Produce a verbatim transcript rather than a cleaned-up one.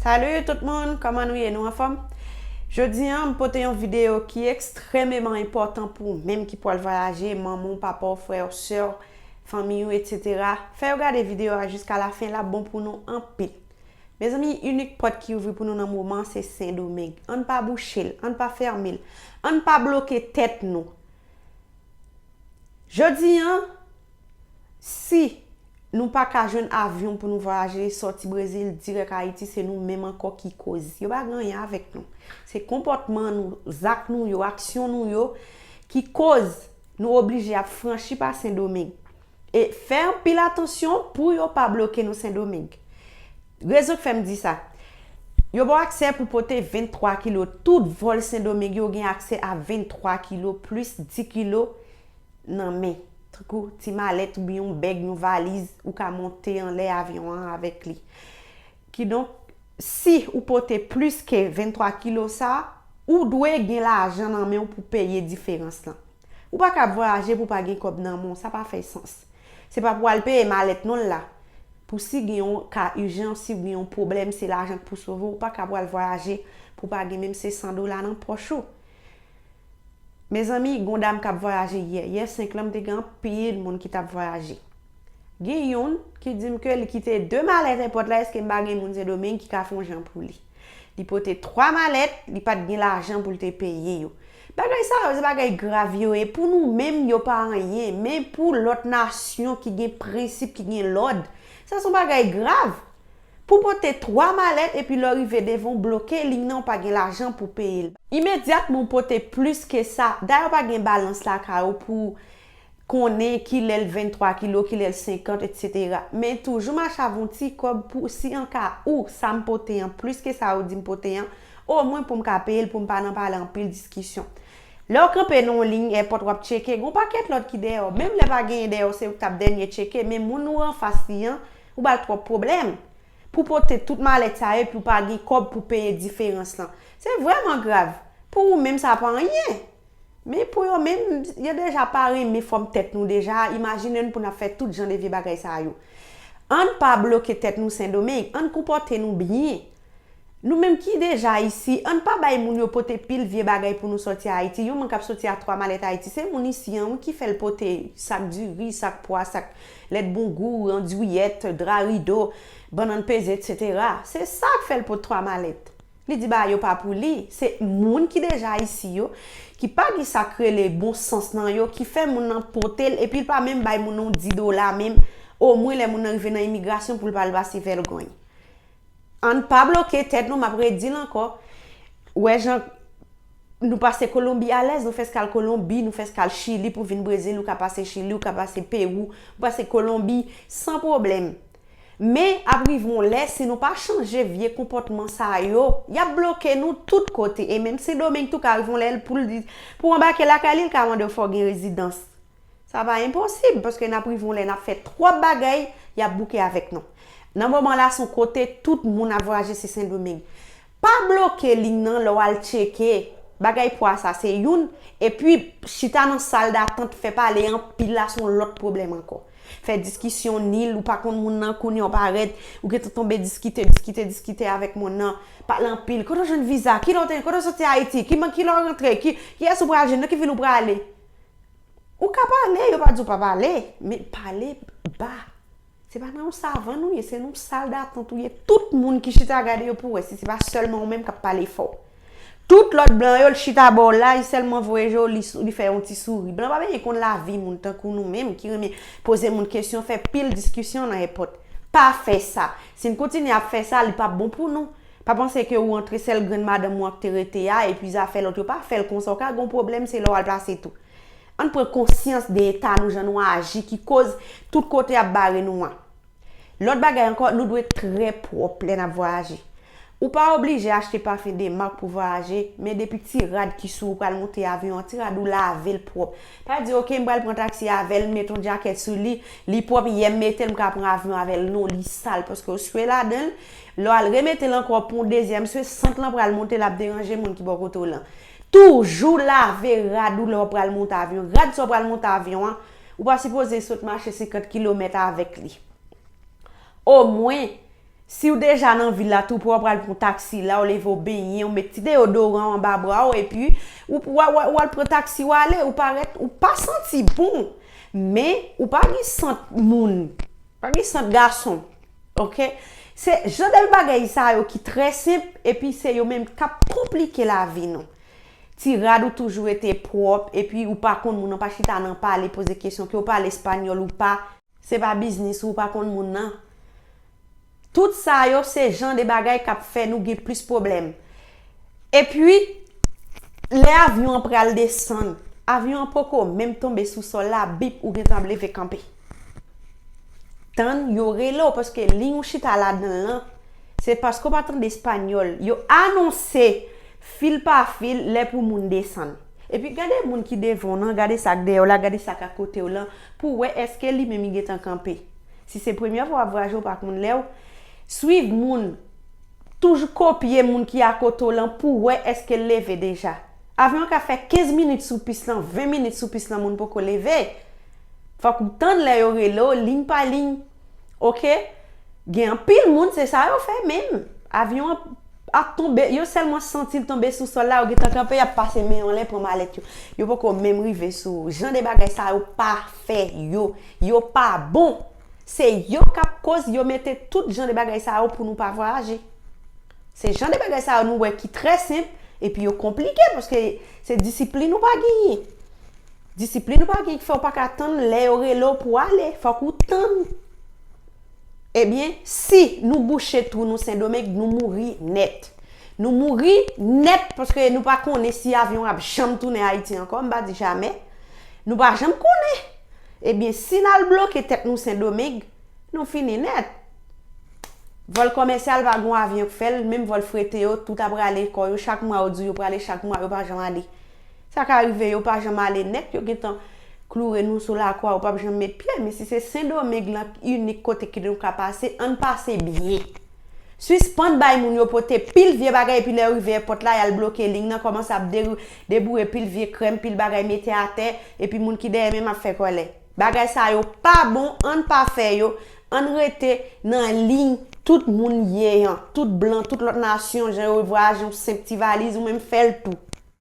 Salut tout moun, kòman nou ye? Nou anfòm? Jodi a, m pote yon videyo ki ekstrèmeman enpòtan pou ou menm ki pral vwayaje, manman w, papa w, frè w, sè w, fanmi w, etsetera. Fè yo gade videyo a jiska lafen, l ap bon pou nou anpil. Mezanmi, inik pòt ki ouvri pou nou nan moman an se Sendomeng. Ann pa bouche l, ann pa fèmen l, ann pa bloke tèt nou. Jodi a, si nou pa ka jwenn avyon pou nou vwayaje sòti Brezil dirèk Ayiti, se nou menm ankò ki koz. Yo pa gen anyen avèk nou. Se konpòtman nou, zak nou yo, aksyon nou yo ki koz nou oblije ap franchi pa Sendomeng. E fè anpil atansyon pou yo pa bloke nou Sendomeng. Rezon k fè m di sa, yo ba w aksè pou pote venntwa kilo. Tout vòl Sendomeng yo gen aksè a venntwa kilo plis dis kilo nan men. Tankou ti malèt oubyen yon bèg, yon valiz, ou ka monte anlè avyon an avèk li. Kidonk, si ou pote plis ke venntwa kilo sa, ou dwe gen lajan nan men w pou peye diferans lan. Ou pa ka ap vwayaje pou pa gen kòb nan men w, sa pa fè sans. Se pa pou al peye malèt non la. Pou si gen yon ka ijan, si gen yon pwoblèm, se lajan k pou sove w, ou pa ka pral vwayaje pou pa gen menm se san dola nan pòch ou. Mezanmi, gon dam k ap vwayaje yè. Yè senk lan, m te gen anpil moun ki t ap vwayaje. Gen youn ki di m ke li kite de malèt èpòt la, èske m pa gen moun Sendomeng ki ka fè yon jan pou li? Li pote twa malèt, li pa t gen lajan pou l te peye yo. Bagay sa yo, se bagay grav yo ye. Pou nou menm, yo pa anyen. Men pou lòt nasyon ki gen prensip, ki gen lòd, sa se yon bagay grav. Pou pote twa malèt epi lè w rive devan w bloke liy nan, w pa gen lajan pou peye l. Imedyatman w pote plis ke sa, dayè w pa gen balans lakay ou pou konnen kilè l venntwa kilo, kilè l senkant, etsetera. Men toujou mache avè yon ti kòb pou si an ka ou, sa m pote an, plis ke sa yo di m pote an, omwen pou m ka peye l, pou m pa nan pale anpil diskisyon. Lè w kanpe nan yon liy èpòt, w ap tcheke, gen yon pakèt lòt ki dèyè w. Menm lè pa genyen dèyè w, se ou k t ap dènye tcheke, men moun ou anfas li an, ou ba l twòp pwoblèm. Pou pote tout malèt sa yo epi w pa gen kòb pou peye diferans lan. Se vrèman grav. Pou ou menm, sa pa anyen. Men pou yo menm, yo deja pa renmen fòm tèt nou deja. Imajine n pou n ap fè tout jan de vye bagay sa yo. Ann pa bloke tèt nou Sendomeng, ann konpòte nou byen. Nou menm ki deja isi, ann pa bay moun yo pote pil vye bagay pou nou sòti Ayiti. Yon moun k ap sòti a twa malèt Ayiti, se moun isi an wi ki fè l pote sak diri, sak pwa, sak lèt bongou, andiyèt, dra rido, bannann peze, etsetera. Se sa k fè l pot twa malèt. Li di bagay yo pa pou li. Se moun ki deja isi yo, ki pa gen sa k rele bon sans nan yo, ki fè moun nan pote l, epi l pa menm bay moun nan yon dis dola menm, omwen lè moun nan rive nan imigrasyon pou l pa al pase vègòny. Ann pa bloke tèt nou, m ap redi l ankò. Wè jan nou pase Kolonbi alèz, nou fè eskal Kolonbi, nou fè eskal Chili pou vin Brezil, ou ka pase Chili, ou ka pase Pewou, ou pase Kolonbi san pwoblèm. Men ap rive yon lè, si nou pa chanje vye konpòtman sa yo, y ap bloke nou tout kote. E menm Sendomeng tou ka rive yon lè pou l di, pou w anbake lakay li, l ka mande w fò w gen rezidans. Sa pa enposib, paske n ap rive yon lè n ap fè twòp bagay, y ap bouke avèk nou. Nan moman la, se yon kote tout moun ap vwayaje, se Sendomeng. Pa bloke liy nan lè w al tcheke. Bagay pwa sa se youn, epi chita nan sal datant fè pale anpil la se yon lòt pwoblèm ankò. Fè diskisyon nil, ou pa konn moun nan, kounye a w parèt, ou gentan tonbe diskite, diskite, diskite avèk moun nan, pale anpil. Kote w jwenn viza? Kilè w te, kote w soti Ayiti? Ki, kilè w rantre? Ki, kiyès ou pral jwenn? Nan ki vil ou prale? Ou ka pale, yo pa di w pa pale, men pale ba. Se pa nan yon savann ou ye, se nan yon sal datant ou ye. Tout moun ki chita gade yo pou wè si se pa sèlman ou menm k ap pale fò. Tout lòt blan yo, l chita bò w la, li sèlman voye je w, li, li fè yon ti souri. Blan pa bezwen konn lavi moun tankou nou menm ki renmen poze moun kesyon, fè pil diskisyon nan èpòt. Pa fè sa. Si n kontinye ap fè sa, li p ap bon pou nou. Pa panse ke ou antre sèl grenn madanm ou an k te rete a, epi zafè lòt yo, pa fè l konsa, ou ka gon pwoblèm, se lè w al plase tou. Ann pran konsyans de eta nou, jan nou aji, ki koz tout kote ap bare nou an. Lòt bagay ankò, nou dwe trè pwòp lè n ap vwayaje. Ou pa oblije achte pafen de mak pou vwayaje, men depi ti rad ki sou ou pral monte avyon an, ti rad ou lave l pwòp. Pa di, "Ok, m pral pran taksi avè l, m met yon djakèt sou li, li pwòp, yè m mete l, m ka pran avyon avè l." Non, li sal, paske ou swe ladan l, lè w al remete l ankò pou yon dezyèm swe, sant lan pral monte, l ap deranje moun ki bò kote w lan. Toujou lave rad ou lè w pral monte avyon. Rad sa w pral monte avyon an, ou pa sipoze sot mache senkant kilomèt avèk li. Omwen, Si w deja nan vil la tou pre, w pral pran taksi la, w leve, w benyen, w met ti deyodoran w anba bra w, epi w, w, w, w al pran taksi, w ale, ou parèt, ou pa santi bon. Men, ou pa gen sant moun, pa gen sant gason. Oke? Se jan de bagay sa yo ki trè senp, epi se yo menm k ap konplike lavi nou. Ti rad ou toujou rete pwòp, epi ou pa konn moun nan, pa chita nan pale, poze kesyon, ke w pale espanyòl ou pa, se pa biznis ou, ou pa konn moun nan. Tout sa yo, se jan de bagay k ap fè nou gen plis pwoblèm. Epi, lè avyon an pral desann, avyon an poko menm tonbe sou sòl la, bip, ou gentan ap leve kanpe. Tann yo rele w, paske liy ou chita ladan l lan, se paske w pa tande espanyòl. Yo anonse fil pa fil lè pou moun desann. Epi gade moun ki devan w nan, gade sa k dèyè w la, gade sa k akote w lan, pou w wè èske li menm li gentan kanpe. Si se premyè fwa w ap vwayaje, w pa konn lè w, swiv moun, toujou kopye moun ki akote w lan pou w wè èske l leve deja. Avyon an ka fè kenz minit sou pis lan, ven minit sou pis lan, moun poko leve. Fòk ou tann lè yo rele w, liy pa liy. Oke? Gen anpil moun, se sa yo fè menm. Avyon an ap tonbe, yo sèlman santi l tonbe sou sòl la, yo gentan kanpe, y ap pase men yo anlè, pran malèt yo. Yo poko menm rive sou ou. Jan de bagay sa yo pa fè yo. Yo pa bon. Se yo k ap koz yo mete tout jan de bagay sa yo pou nou pa vwayaje. Se jan de bagay sa yo nou wè ki trè senp, epi yo konplike, paske se disiplin ou pa genyen. Disiplin ou pa genyen ki fè w pa ka tann lè yo rele w pou w ale. Fòk ou tann. Ebyen, si nou bouche twou nou Sendomeng, nou mouri nèt. Nou mouri nèt, paske nou pa konnen si avyon ap janm tounen Ayiti ankò, m pa di jamè. Nou pa janm konnen. Ebyen, si n al bloke tèt nou Sendomeng, nou fini nèt. Vòl kòmèsyal pa gon avyon k fè l, menm vòl frete yo, tout ap rale kò yo, chak mwa yo di yo prale, chak mwa yo pa janm ale. Sa ka rive yo pa janm ale nèt, yo gentan kloure nou sou lakwa, ou p ap janm met pye, men si se Sendomeng lan inik kote ke nou ka pase, ann pase byen. Sispann bay moun yo pote pil vye bagay epi lè yo rive èpòt la, y al bloke liy nan, kòmanse ap de-, deboure pil vye krèm, pil bagay mete atè, epi moun ki dèyè menm ap fè kòlè. Bagay sa yo pa bon, ann pa fè yo, ann rete nan liy tout moun ye an, tout blan, tout lòt nasyon, jan yo vwayaje yon senp ti valiz, ou menm fè l tou.